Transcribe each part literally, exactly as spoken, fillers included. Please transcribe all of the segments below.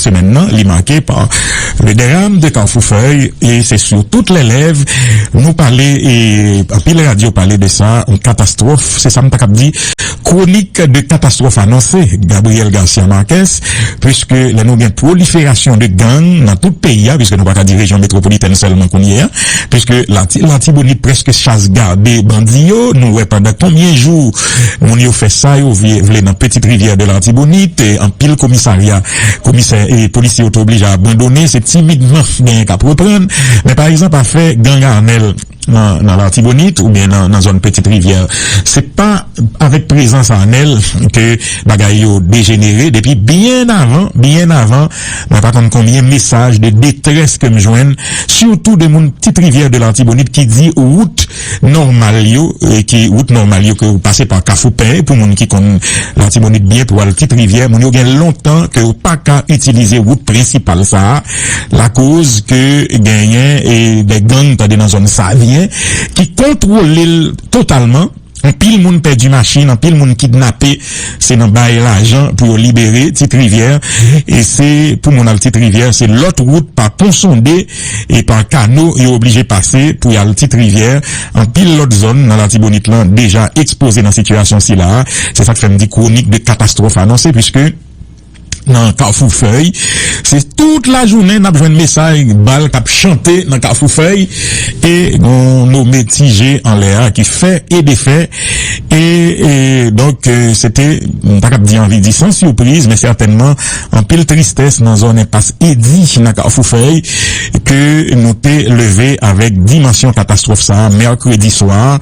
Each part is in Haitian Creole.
semèn nan, li make pa le drame de Carrefour Feuille, e se sou tout lè lèv nou pale, e anpil radyo pale de sa, yon katastwòf, se sa m ta kab di, kwonik de katastwòf anonse, Gabriel Garcia Marquez, piske lè nou gen pwoliferasyon de gang nan tout peyi a, piske nou pa ka di rejyon metwopolitèn sèlman kounye a, piske Lati-, Latibonit prèske chas gade bandi yo, nou wè pandan konbyen jou moun yo fè sa yo vle, vle nan Petite Rivière de Latibonite, e anpil komisarya, komisè e polisye yo te oblije abandone, se timidman genyen k ap reprann. Men pa egzanp, afè gang Arnel nan, nan Latibonit oubyen nan, nan zòn Petite Rivière, se pa avèk prezans Arnel ke bagay yo dejenere. Depi byen avan, byen avan, mwen pa konn konbyen mesaj de detrès ke m jwenn, sitou de moun Petite Rivière de Latibonit ki di wout nòmal yo, e ki wout nòmal yo ke ou pase pa Kafou Pèy, pou moun ki konn Latibonit byen, pou al Petite Rivière, moun yo gen lontan ke yo pa ka itilize wout prensipal sa a, lakoz ke genyen, e, de gang, tande, nan zòn Savyen, ki kontwole l totalman. Anpil moun pèdi machin, anpil moun kidnape, se nan bay lajan pou yo libere Petite Rivière, e se pou moun al Petite Rivière, se lòt wout pa Pon Sonde e pa Kano yo oblije pase pou y al Petite Rivière. Anpil lòt zòn nan Latibonit lan deja ekspoze nan sitiyasyon sila a. Se sa k fè m di kwonik de katastwòf anonse, piske nan Kafou Fèy, se tout lajounen n ap jwenn mesaj bal k ap chante nan Kafou Fèy, e gon nome Ti Je anlè a ki fè e defè, e, e donk, e, se te, m pa kab di anvi di san sipriz, men sètènman anpil tristès nan zòn Enpas Edi nan Kafou Fèy, ke nou te leve avèk dimansyon katastwòf sa a mèkredi swa.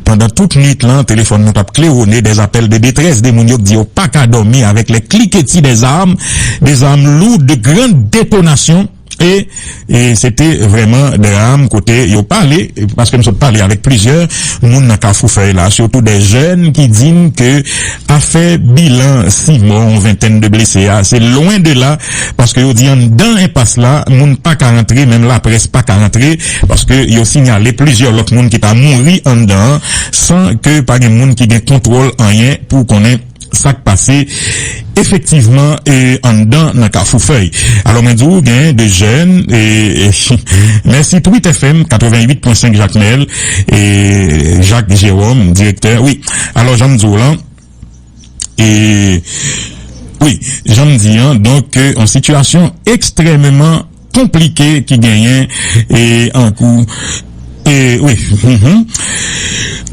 Pandan tout nwit lan, telefòn nou t ap klewone, des appels de détresse, de moun yo k di yo pa ka dòmi avec les cliquetis des armes, des armes lourdes de grande détonation. E, e se te vrèman dram kote yo pale, paske m sot pale avèk plizyè moun nan Kafou Fèy la, sitou de jèn ki di m ke afè bilan sis mò, yon ventèn de blese a, se lwen de la, paske yo di anndan enpas la, moun pa ka rantre, menm laprès pa ka rantre, paske yo sinyale plizyè lòt moun ki ta mouri anndan an, san ke pa gen moun ki gen kontwòl anyen pou konnen sa k pase efektivman, e, anndan nan Kafou Fèy. Alò, mwen di w, gen de jèn, e, e, mèsi Tweet F M katrevenn uit pwen senk Jakmèl, e, Jacques Jérôme, direktè, wi. Alò, jan m di w lan, e, wi, jan m di an, donk, e, yon sitiyasyon ekstrèmeman konplike ki genyen, e, an kou. E, wi, mhm.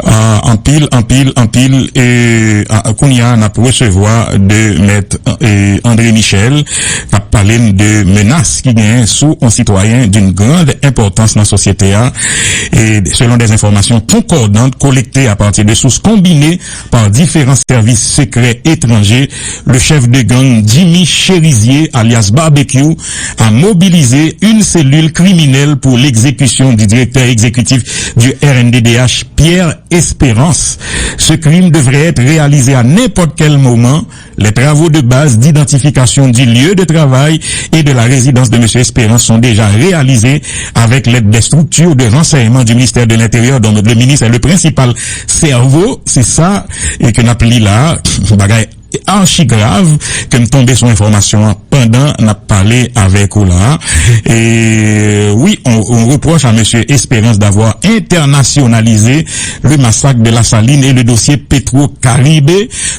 Ah, anpil, anpil, anpil, e, ah, kounye a, n ap resevwa de mèt, e, André Michel, k ap pale n de menas ki genyen sou yon sitwayen d'une grande importance nan sosyete a. E, selon des informations concordantes collectées à partir de sources combinées par différents services secrets étrangers, le chef de gang Jimmy Chérizier, alias Barbecue, a mobilisé une cellule criminelle pour l'exécution du directeur exécutif du R N D D H, Pierre Espérance. Ce crime devrait être réalisé à n'importe quel moment. Les travaux de base d'identification du lieu de travail et de la résidence de monsieur Espérance sont déjà réalisés avec l'aide des structures de renseignement du ministère de l'Intérieur, dont le ministre est le principal cerveau. C'est ça, e ke n ap li la, bagay achigrav, ke m tonbe sou enfòmasyon an pandan n ap pale avèk ou la. E wi, on, on reproche à monsieur Espérance d'avoir internationalisé le massacre de La Saline et le dossier Petro-Caribe.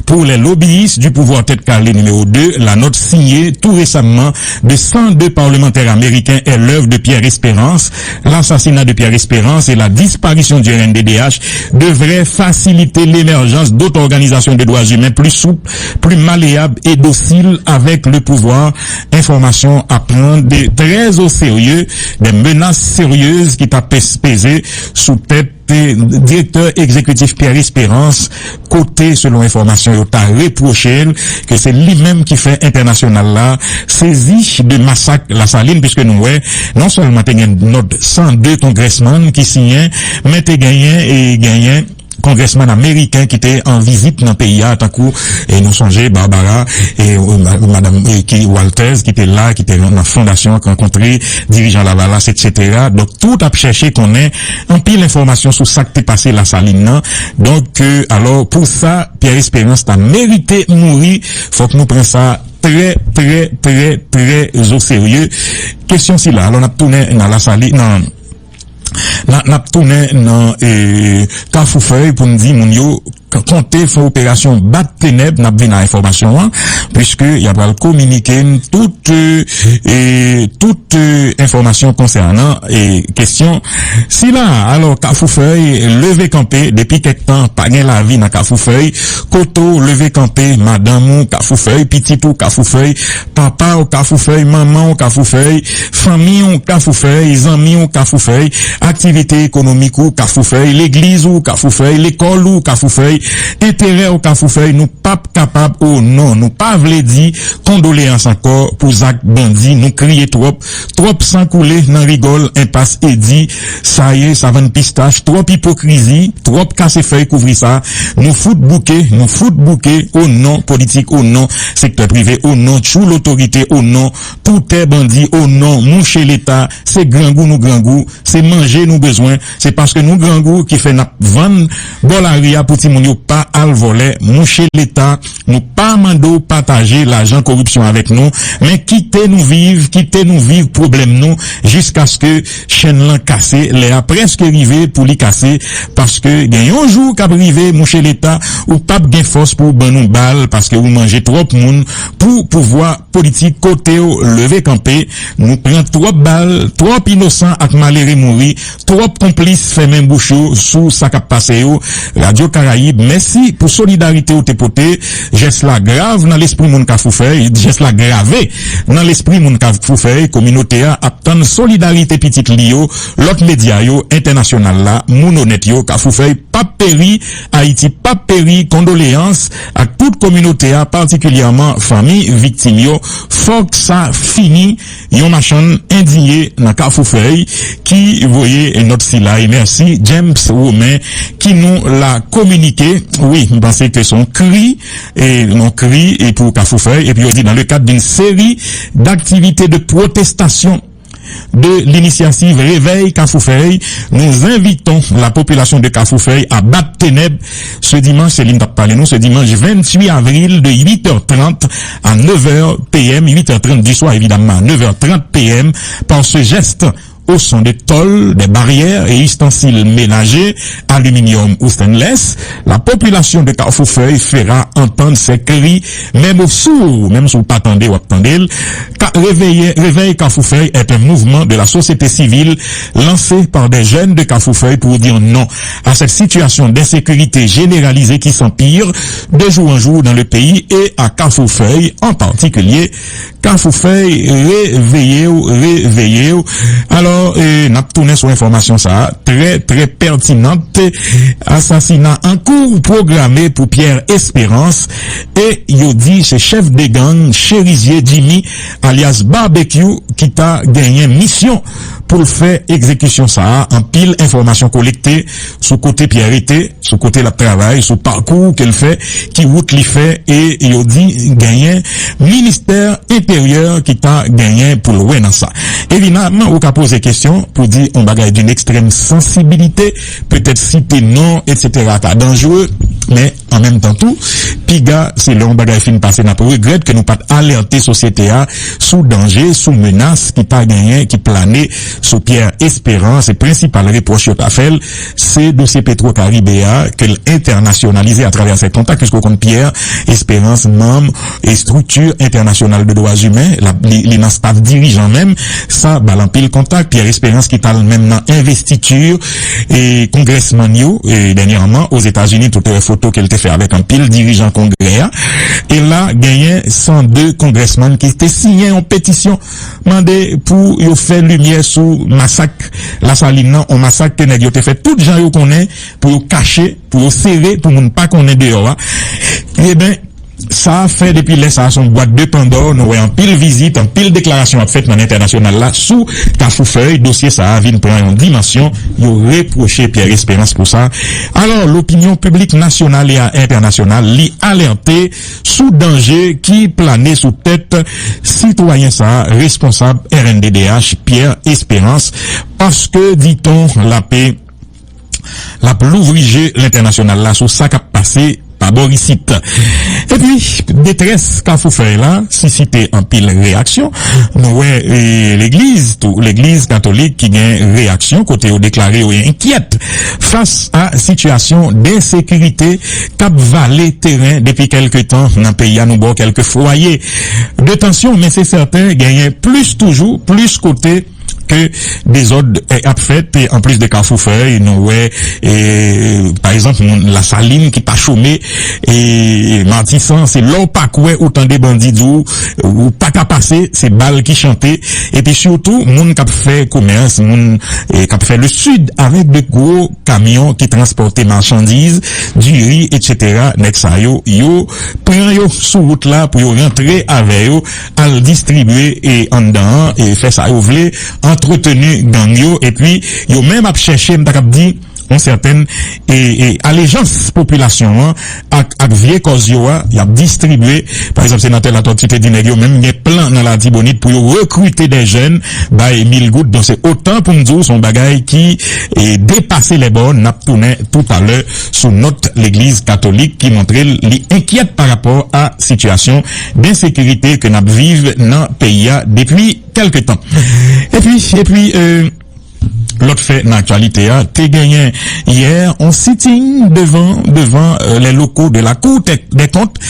Pour les lobbyistes du pouvoir tête carrée numéro deux, la note signée tout récemment de cent deux parlementaires américains est l'œuvre de Pierre Espérance. L'assassinat de Pierre Espérance et la disparition du R N D D H devrait faciliter l'émergence d'autres organisations de droits humains plus souples, plus malléables et dociles avec le pouvoir. Information à prendre très au sérieux, des menaces sérieuses ki ta pèse sou tèt direktè egzekitif Pierre Espérance, kote, selon enfòmasyon yo, ta repwoche l ke se li menm ki fè entènasyonal la sezi de masak Lasalin, piske nou wè, non sèlman te gen nòt san de kongrèsmann ki siyen, men te genyen, e genyen kongrèsmann ameriken ki te an vizit nan peyi a, tankou, e nou sonje Barbara, e, e, ma-, madanm, e, ki Walters, ki te la, ki te nan fondasyon, ki rankontre dirijan Lavalas, etsetera. Donk, tout ap chèche konnen anpil enfòmasyon sou sa k te pase Lasalin nan. Donk, e, alò, pou sa, Pierre Espérance ta merite mouri. Fòk nou pran sa trè, trè, trè, trè oserye kesyon sila. Alò, n ap tounen nan Lasali, nan, n a- n ap tounen nan e, Kafou Fèy pou n di moun yo k- konte fè operasyon bat tenèb, n ap vin a enfòmasyon an, piske y a pral kominike n tout, e, e, tout e, enfòmasyon konsènan e, kesyon sila. Alò, Kafou Fèy, leve kanpe, depi kèk tan, pa gen lavi nan Kafou Fèy. Kote w leve kanpe, madanm ou Kafou Fèy, pitit ou Kafou Fèy, papa w Kafou Fèy, manman w Kafou Fèy, fanmi w Kafou Fèy, zanmi w Kafou Fèy, aktivite ekonomik ou Kafou Fèy, legliz ou Kafou Fèy, lekòl ou Kafou Fèy, enterè w Kafou Fèy, nou p ap kapab, o non, nou pa vle di kondoleyans ankò pou zak bandi, nou kriye twòp, twòp san koule nan rigòl, enpas Edi, Saye, Savann Pistach, twòp ipokrizi, twòp kase fèy kouvri sa, nou fout bouke, nou fout bouke, o non politik, o non sektè prive, o non tchou lotorite, o non poutè bandi, o non mouche Leta, se grangou nou grangou, se manje nou bezwen, se paske nou grangou ki fè n ap vann bò lari a pou timoun yo pa al vòlè, mouche Leta, nou pa mande w pataje lajan koripsyon avèk nou, men kite nou viv, kite nou viv pwoblèm nou jiskaske chèn lan kase, lè a prèske rive pou li kase, paske gen yon jou k ap rive, mouche Leta, ou p ap gen fòs pou w ban nou bal, paske ou manje twòp moun pou pouvwa politik kote w leve kanpe, nou pran twòp bal, twòp inosan ak malere mouri, twòp konplis fèmen bouch yo sou sa k ap pase yo. Radyo Karayib, mèsi pou solidarite w te pote. Jès la grav nan lespri moun Kafou Fèy, jès la grave nan lespri moun Kafou Fèy. Kominote a ap tann solidarite pitit li yo, lòt medya yo, entènasyonal la, moun onèt yo, Kafou Fèy p ap peri, Ayiti p ap peri, kondoleyans ak tout kominote a, patikilyèman fanmi viktim yo. Fòk sa fini, yon machann endiye nan Kafou Fèy ki voye nòt sila, e mèsi James Romain ki nou la kominike. Wi, m panse ke se yon kri, e yon kri e pou Kafou Fèy, epi yo di dans le cadre d'une série d'activités de protestation de l'initiative Réveil Kafou Fèy, nous invitons la population de Kafou Fèy à battre ténèbres ce dimanche, se li m t ap pale nou, ce dimanche vingt-huit avril de huit heures trente à neuf heures P M, huit heures trente du soir évidemment, à neuf heures trente P M, par ce geste au son de tôles, des barrières et ustensiles ménagers, aluminium ou stainless, la population de Kafou Fèy fera entendre ses cris, même aux sourds, menm si w pa tande, w ap tande l. Ka- Réveil, Réveil Kafou Fèy est un mouvement de la société civile lancé par des jeunes de Kafou Fèy pour dire non à cette situation d'insécurité généralisée qui s'empire de jour en jour dans le pays et à Kafou Fèy en particulier. Kafou Fèy, reveye w, reveye w. Alò, e, n ap tounen sou enfòmasyon sa a, trè, trè pètinan. Asasina an kou pwograme pou Pierre Espérance, e yo di se chèf de gang Cherizier Jimmy, alyas Barbecue, ki ta genyen misyon pou l fè egzekisyon sa a. Anpil enfòmasyon kolekte sou kote Pierre rete, sou kote l ap travay, sou pakou ke l fè, ki wout li fè, e yo di genyen ministè enteryè ki ta genyen pou l wè nan sa. Evidemment, ou ka poze kesyon pou di yon bagay d'une extrême sensibilité, petèt site non, et cetera ka danjere, men an menm tan tou, piga, se lè yon bagay fin pase, n ap regrèt ke nou pa t alète sosyete a sou danje, sou menas ki ta genyen, ki plane sou Pierre Espérance, e prensipal repwòch yo ta fè l, se dosye Petro Caribe a, ke l entènasyonalize atravè ses contacts, piske w konn Pierre Espérance, manm e estrikti entènasyonal de dwa imen, l ap- li, li nan staf dirijan menm, sa ba l anpil kontak. Pierre Espérance ki t al menm nan envestiti e kongrèsmann yo, e dènyèman, Ozetazini, tout foto ke l te fè avèk anpil dirijan kongrè a. E la, genyen san de kongrèsmann ki te siyen yon petisyon mande pou yo fè limyè sou masak Lasalin nan, yon masak ke nèg yo te fè tout jan yo konnen pou yo kache, pou yo sere, pou moun pa konnen deyò a. Eben, sa fè depi lè sa a se yon bwat de pandò, nou wè anpil vizit, anpil deklarasyon ap fèt nan entènasyonal la sou Kafou Fèy, dosye sa a vin pran yon dimansyon, yo repwoche Pierre Espérance pou sa. Alò, lopinyon piblik nasyonal e entènasyonal, li alète sou danje ki plane sou tèt sitwayen sa a, responsab R N D D H, Pierre Espérance, paske, dit-on, l ap, l ap louvri je lentènasyonal la sou sa k ap pase Labòrisit. Epi, detrès Kafou Fèy la sisite anpil reyaksyon. Nou wè, e, legliz, tou, legliz katolik ki gen reyaksyon kote yo deklare yo enkyèt fas a sitiyasyon densekirite k ap vale teren depi kèlke tan nan peyi a. Nou ba w kèlke fwaye de tansyon, men se sèten, genyen plis toujou, plis kote ke dezòd, e, ap fèt. E anplis de Kafou Fèy, nou wè, e, pa egzanp, moun Lasalin ki pa chome, e, Matisan, se lè w pa kwè ou tande bandi di w, ou pa ka pase, se bal ki chante. Epi sitou, moun k ap fè komès, moun, e, k ap fè le sud avèk de gwo kamyon ki transpòte machandiz, diri, etsetera. Nèg sa yo, yo pran yo sou wout la pou yo rantre avè yo, al distribye, e, anndan an, e fè sa yo vle, antreteni gang yo, epi yo menm ap chèche, m ta kab di, yon sètèn, e, e, alejans popilasyon an ak, ak vye kòz yo a, y ap distribye. Pa egzanp, senatè Latòti te di nèg yo menm gen plan nan Latibonit pou yo rekrite de jèn, bay mil goud. Donk, se otan pou m di w, se yon bagay ki, e, depase lè bò. N ap tounen toutalè sou nòt legliz katolik ki montre l li enkyèt pa rapò a sitiyasyon densekirite ke n ap viv nan peyi a depi kèlke tan. Epi, epi, e, lòt fè nan aktyalite a, te genyen yè yon sitting devan, devan, e, les locaux de la Cour des, des comptes,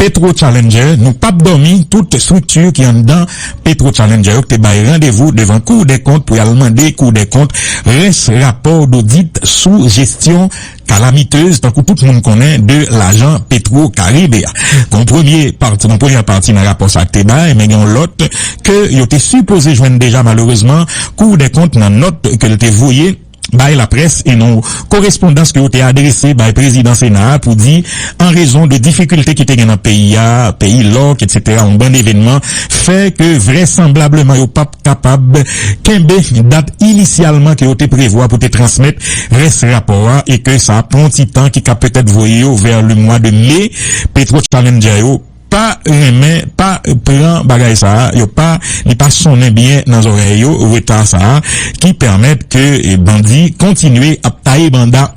Petro Challenger. Nou p ap dòmi, tout estrikti ki anndan Petro Challenger yo te bay randevou devan Cour des comptes pou y al mande Cour des comptes rès rapò dodit sou jesyon kalamitez, tankou tout moun konnen, de lajan Petro Caribe a. Gon premye pati, gon premyè pati nan rapò sa a te bay, men gen yon lòt ke yo te sipoze jwenn deja, malerezman, Cour des comptes nan nòt ke l te voye bay laprès e nan korespondans ke yo te adrese bay prezidan Sena a pou di, an rezon de difikilte ki te gen nan peyi a, peyi lòk, etsetera, yon bann evènman fè ke vrèsanblableman yo p ap kapab kenbe dat inisyalman ke yo te prevwa pou te transmèt rès rapò a e ke sa ap pran yon ti tan ki ka petèt voye yo vè le mwa de me. Petro Challenger yo pa renmen, pa pran bagay sa a, yo pa, li pa sonnen byen nan zòrèy yo, reta sa a ki pèmèt ke, e, bandi kontinye ap taye banda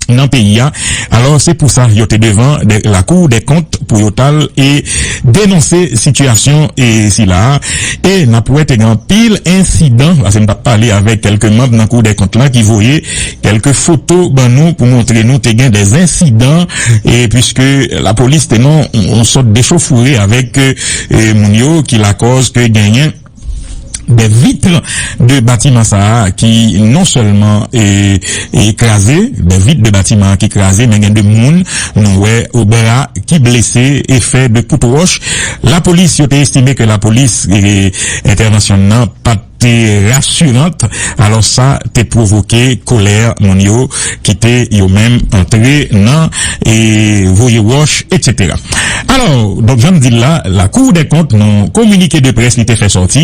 nan peyi a. Alò, se pou sa yo te devan de, la Cour des comptes pou yo t al e denonse sitiyasyon, e, sila a. E n ap wè te gen anpil ensidan, paske m t ap pale avèk kèlke manm nan Cour des comptes la ki voye kèlke foto ban nou pou montre nou te gen de ensidan, e, puiske lapolis te nan yon sòt dechauffourée avèk, e, moun yo ki lakòz ke genyen de vitre de batiman sa a ki non sèlman, e, e kraze, de vitre de batiman ki kraze, men gen de moun nou wè o bra ki blese efè de kout wòch. Lapolis, yo te estime ke lapolis, e, entèvansyon nan pa t te rasirant, alò sa te pwovoke kolè moun yo ki te yo menm antre nan, e, voye wòch, etsetera. Alò, donk, jan m di l la, la Cour des comptes, nan kominike de près li te fè sòti,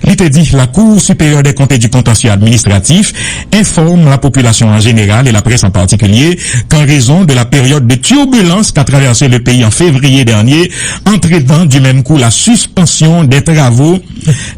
li te di, la Cour supérieure des comptes et du contentieux administratif informe la population en général et la presse en particulier qu'en raison de la période de turbulence qu'a traversé le pays en février dernier, entraînant du même coup la suspension des travaux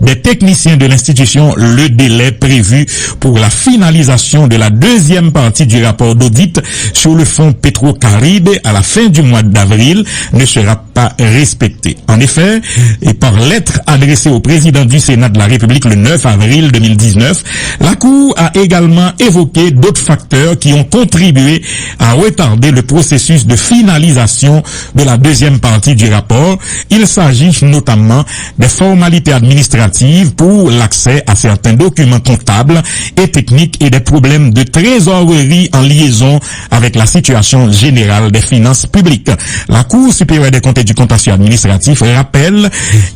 des techniciens de l'institution, le délai prévu pour la finalisation de la deuxième partie du rapport d'audit sur le fonds Petro-Caribe à la fin du mois d'avril ne sera pas respecté. En effet, et par lettre adressée au président du Sénat de la République le neuf avril deux mille dix-neuf, la Cour a également évoqué d'autres facteurs qui ont contribué à retarder le processus de finalisation de la deuxième partie du rapport. Il s'agit notamment des formalités administratives pour l'accès à certains documents comptables et techniques et des problèmes de trésorerie en liaison avec la situation générale des finances publiques. La Cour supérieure des comptes et du contentieux administratif rappelle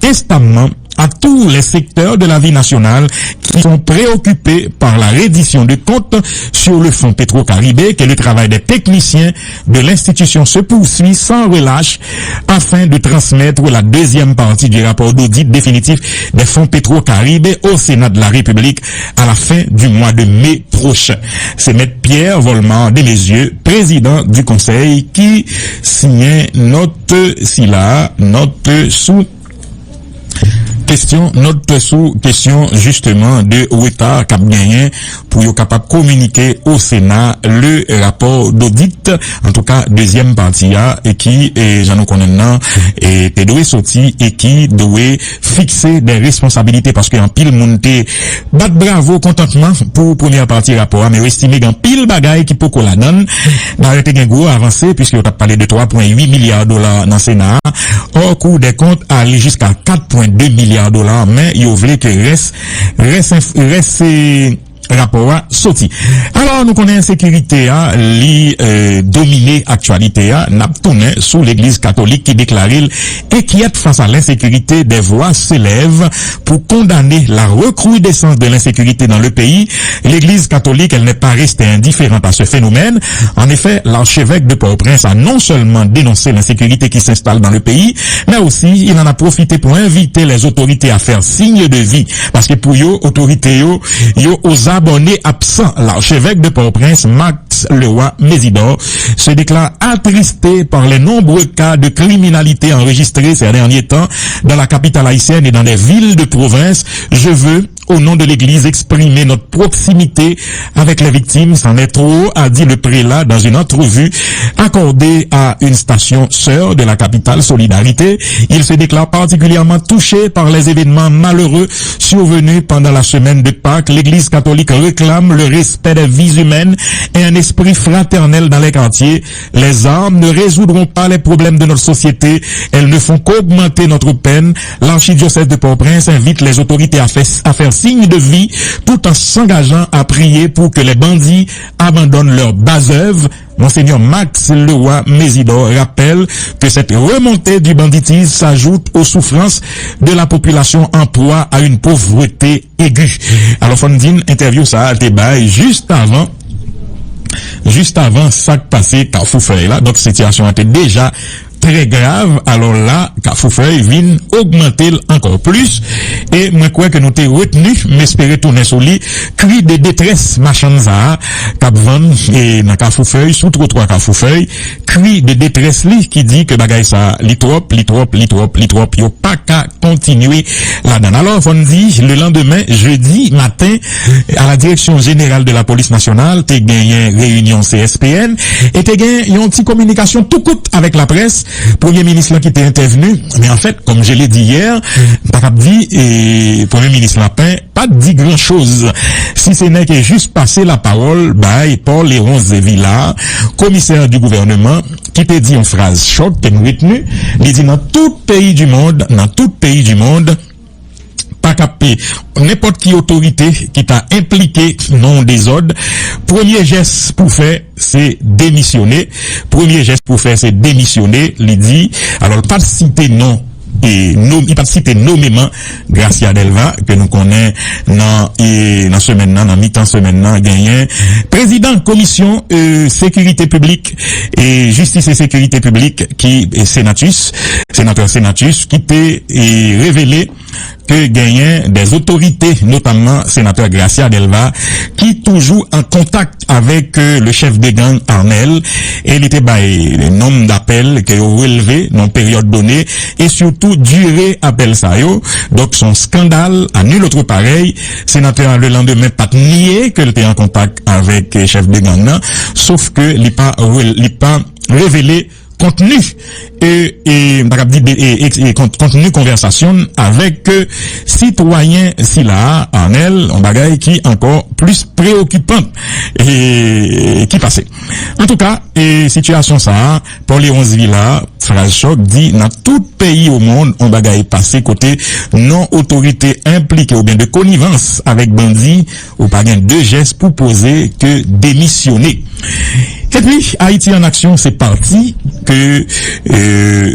instamment à tous les secteurs de la vie nationale qui sont préoccupés par la reddition de comptes sur le fonds Petro-Caribe que le travail des techniciens de l'institution se poursuit sans relâche afin de transmettre la deuxième partie du rapport d'audit définitif des fonds Petro-Caribe au Sénat de la République à la fin du mois de mai prochain. Se Mèt Pierre Volmar Desmessieux, prezidan di konsèy, ki siyen nòt sila, nòt sou Kesyon, nòt sou kesyon, jisteman, de reta k ap genyen pou yo kapab kominike o Sena le rapò dodit, antouka, dezyèm pati a, e ki, e, jan nou konnen l nan, e, te dwe soti e ki dwe fikse de responsabilite, paske anpil moun te bat bravo kontantman pou premyè pati rapò a, men yo estime gen anpil bagay ki poko ladan l. Dayè, te gen gwo avanse, piske yo t ap pale de twa pwen uit milya dola nan Sena a. Ò, Kou dè Kont ale jiska kat pwen de milya dola, men yo vle ke rès, rès, enf- rès, e, rapò a soti. Alò, nou konnen ensekirite a, li, e, domine aktyalite a. N ap tounen sou Legliz Katolik ki deklare l enkyèt fas a lensekirite. Des voix s'élèvent pour condamner la recrudescence de l'insécurité dans le pays. L'Église catholique, elle, n'est pas restée indifférente à ce phénomène. En effet, l'archevêque de Port-au-Prince a non seulement dénoncé l'insécurité qui s'installe dans le pays, mais aussi il en a profité pour inviter les autorités à faire signe de vie. Paske pou yo, otorite yo, yo aux abonnés absents. L'archevêque de Port-au-Prince, Max Leroy Mésidor, se déclare attristé par les nombreux cas de criminalité enregistrés ces derniers temps dans la capitale haïtienne et dans des villes de province. Je veux, au nom de l'Église, exprimer notre proximité avec les victimes, c'en est trop, a dit le prélat dans une entrevue accordée à une station sœur de la capitale, Solidarité. Il se déclare particulièrement touché par les événements malheureux survenus pendant la semaine de Pâques. L'Église catholique réclame le respect des vies humaines et un esprit fraternel dans les quartiers. Les armes ne résoudront pas les problèmes de notre société, elles ne font qu'augmenter notre peine. L'archidiocèse de Port-au-Prince invite les autorités à faire, à faire signe de vie tout en s'engageant à prier pour que les bandits abandonnent leurs bas œuvres. Monseigneur Max Leroy Mésidor rappelle que cette remontée du banditisme s'ajoute aux souffrances de la population en proie à une pauvreté aiguë. Alò, fò n di n entèvyou sa a te bay jis avan, jis avan sa k pase Kafou Fèy la. Donk, sitiyasyon an te deja trè grav. Alò la, Kafou Fèy vin ogmante l ankò plis. E mwen kwè ke nou te retni, m espere tounen sou li, kri de detrès machann sa a k ap vann, e, nan Kafou Fèy, sou twotwa Kafou Fèy, kri de detrès li ki di ke bagay sa a, li twòp, li twòp, li twòp, li twòp. Yo pa ka kontinye ladan l. Alò, fò n di, le lendemain, jeudi matin, à la Direction Générale de la Police Nationale, te genyen reyinyon C S P N, e te gen yon ti kominikasyon tou kout avèk laprès, premye minis lan ki te entèvni, men anfèt, comme je l'ai dit hier, m ta kab di, e, premye minis lan pen, pa t di gran choz, si ce n'est que juste pase lapawòl bay Paul Léonce Villard, commissaire du gouvernement, ki te di yon fraz chòk ke m retni, li di, nan tout peyi du monde, nan tout peyi du monde, pa ka pe, nenpòt ki otorite ki ta enplike nan yon dezòd, premye jès pou fè, se demisyone. Premye jès pou fè, se demisyone, li di. Alò, l pa t site non, e, non, li pa t site nomeman Gracia Delva, ke nou konnen nan, e, nan semèn nan, nan mitan semèn nan, genyen prezidan komisyon, e, sekirite piblik, e, jistis e sekirite piblik ki, e, Senatus, senatè Senatus, ki te, e, revele ke genyen dè otorite, notamman senatè Gracia Delva, ki toujou an kontak avèk, e, le chèf de gang Arnel, e li te bay nonm dapèl ke yo relve nan peryòd done, e sitou dire apèl sa yo. Donk, se yon skandal à nul autre pareil. Senatè a, le lendemain, pa t nye ke l te an kontak avèk, e, chèf de gang nan, sof ke li pa rel-, li pa revele kontni, e, e, m ta kab di, e, e, e, kont-, kontni konvèsasyon l avèk, e, sitwayen sila a, Arnel, yon bagay ki ankò plis preokipan, e, ki pase. Antouka, e, sitiyasyon sa a, Paul Léonce Villard, fraz chòk, di nan tout peyi o mond, yon bagay pase kote non otorite enplike oubyen de konivans avèk bandi, ou pa gen de jès pou poze ke demisyone. Epi, Ayiti an Aksyon, se pati ke, e,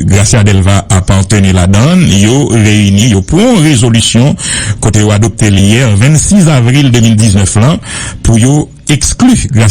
Gracia Delva apateni ladan l, yo reyini, yo pran yon rezolisyon kote yo adopte l yè, vennsis avril de mil diznèf lan, pou yo ekskli Gracia